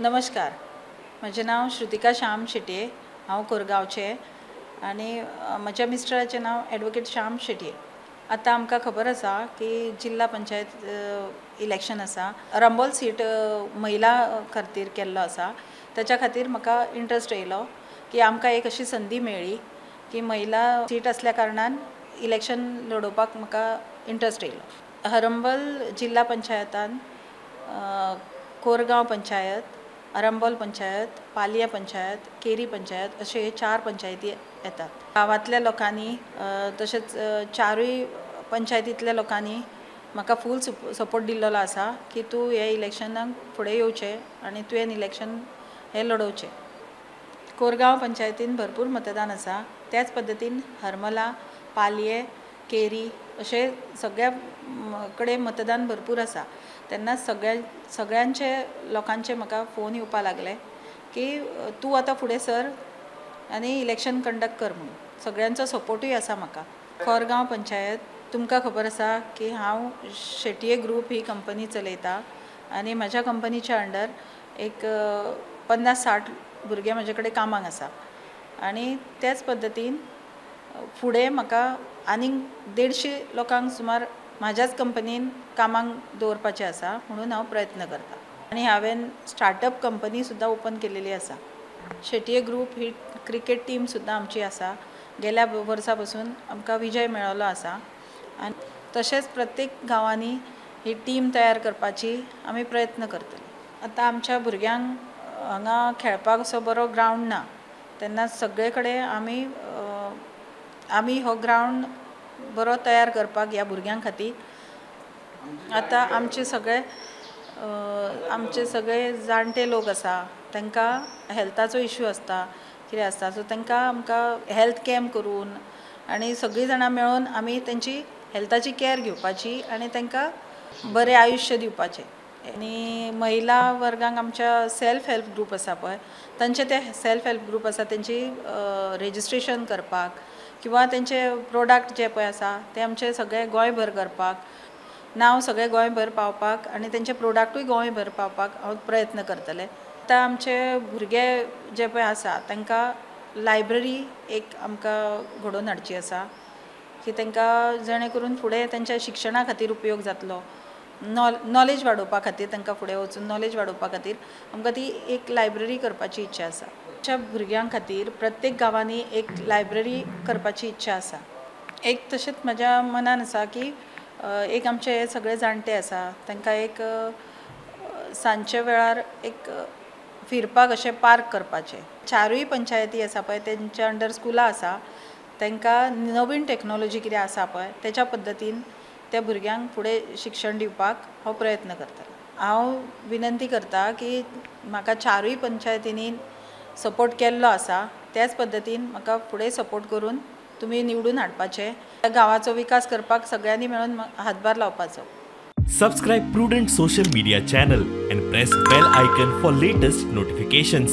नमस्कार, म्हजें नांव श्रुतिका श्याम शेटये, हांव कोरगांवचें आनी म्हज्या मिस्टराचें नांव एडवोकेट श्याम शेटये. आतां आमकां खबर आसा की जिल्ला पंचायत इलेक्शन आसा. अरांबोल सीट महिला खातीर केल्लो आसा. ताच्या खातीर म्हाका इंट्रस्ट येयलो की आमकां एक अशी संदी मेळ्ळी की महिला सीट आसल्या कारणान इलेक्शन लडोवपाक म्हाका इंट्रस्ट येयलो. हरंबल जिल्ला पंचायतान कोरगांव पंचायत, अरांबोल पंचायत, पालया पंचायत, केरी पंचायत अशे हे 4 पंचायती येतात. गांवांतल्या लोकांनी तशेंच 4ूय पंचायतींतल्या लोकांनी म्हाका फूल सपोर्ट दिल्लो आसा की तूं हे इलेक्शनाक फुडें येवचें आनी तुवें इलेक्शन हें लडोवचें. कोरगांव पंचायतीन भरपूर मतदान आसा. त्याच पद्दतीन हरमला, पालये, केरी अशे सगळ्या कडेन मतदान भरपूर आसा. तेन्ना सगळ्यांचे लोकांचे म्हाका फोन येवपा लागले की तूं आतां फुडें सर आनी इलेक्शन कंडक्ट कर म्हणून. सगळ्यांचो सपोर्टूय आसा म्हाका. कोरगांव पंचायत तुमकां खबर आसा की हांव शेटये ग्रूप ही कंपनी चलयता आनी म्हज्या कंपनीच्या अंडर एक 50-60 भुरगे म्हजे कडेन कामाक आसा आनी त्याच पद्दतीन फुडें म्हाका आनीक 150 लोकांक सुमार म्हाज्याच कंपनीन कामाक दवरपाचें आसा म्हणून हांव प्रयत्न करता. आनी हांवें स्टार्टअप कंपनी सुद्दां ओपन केलेली आसा. शेटये ग्रूप ही क्रिकेट टीम सुद्दां आमची आसा. गेल्या वर्सा पसून आमकां विजय मेळिल्लो आसा आनी तशेंच प्रत्येक गांवांनी ही टीम तयार करपाची आमी प्रयत्न करतले. आतां आमच्या भुरग्यांक हांगा खेळपाक असो बरो ग्रावंड ना, तेन्ना सगळे कडेन आमी हो ग्रावंड बरो तयार करपाक ह्या भुरग्यां खातीर आतां आमचे सगळे जाणटे लोक आसा तांकां हेल्थाचो इश्यू आसता, कितें आसता, सो तांकां आमकां हेल्थ कॅम्प करून आनी सगळीं जाणां मेळून आमी तेंची हेल्थाची कॅर घेवपाची आनी तांकां बरें आयुश्य दिवपाचें. आनी महिला वर्गांक आमच्या सेल्फ हेल्प ग्रूप आसा पळय, तांचे ते सेल्फ हेल्प ग्रूप आसा तेंची रेजिस्ट्रेशन करपाक किंवा तेंचे प्रोडक्ट जे पळय आसा ते आमचे सगळे गोंयभर करपाक, नांव सगळे गोंयभर पावपाक आनी तेंचे प्रोडक्टूय गोंयभर पावपाक हांव प्रयत्न करतलें. आतां आमचे भुरगे जे पळय आसा तांकां लायब्ररी एक आमकां घडोवन हाडची आसा की तांकां जेणे करून फुडें तेंच्या शिक्षणा खातीर उपयोग जातलो, नॉलेज वाडोवपा खातीर तांकां फुडें वचून नॉलेज वाडोवपा खातीर आमकां ती एक लायब्ररी करपाची इच्छा आसा. आमच्या भुरग्यां खातीर प्रत्येक गांवांनी एक लायब्ररी करपाची इच्छा आसा. एक तशेंच म्हज्या मनान आसा की एक आमचे सगळे जाणटे आसा तांकां एक सांजच्या वेळार एक फिरपाक अशें पार्क करपाचें. 4ूय पंचायती आसा पळय तेंच्या अंडर स्कुलां आसा, तांकां नवीन टॅक्नोलॉजी कितें आसा पळय तेच्या पद्दतीन त्या भुरग्यांक फुडें शिक्षण दिवपाक हांव प्रयत्न करतलें. हांव विनंती करता की म्हाका 4ूय पंचायतींनी सपोर्ट केल्लो आसा त्याच पद्दतीन म्हाका फुडें सपोर्ट करून तुमी निवडून हाडपाचें, गांवाचो विकास करपाक सगळ्यांनी मेळून हातभार लावपाचो. Subscribe Prudent social media channel and press bell icon for latest notifications.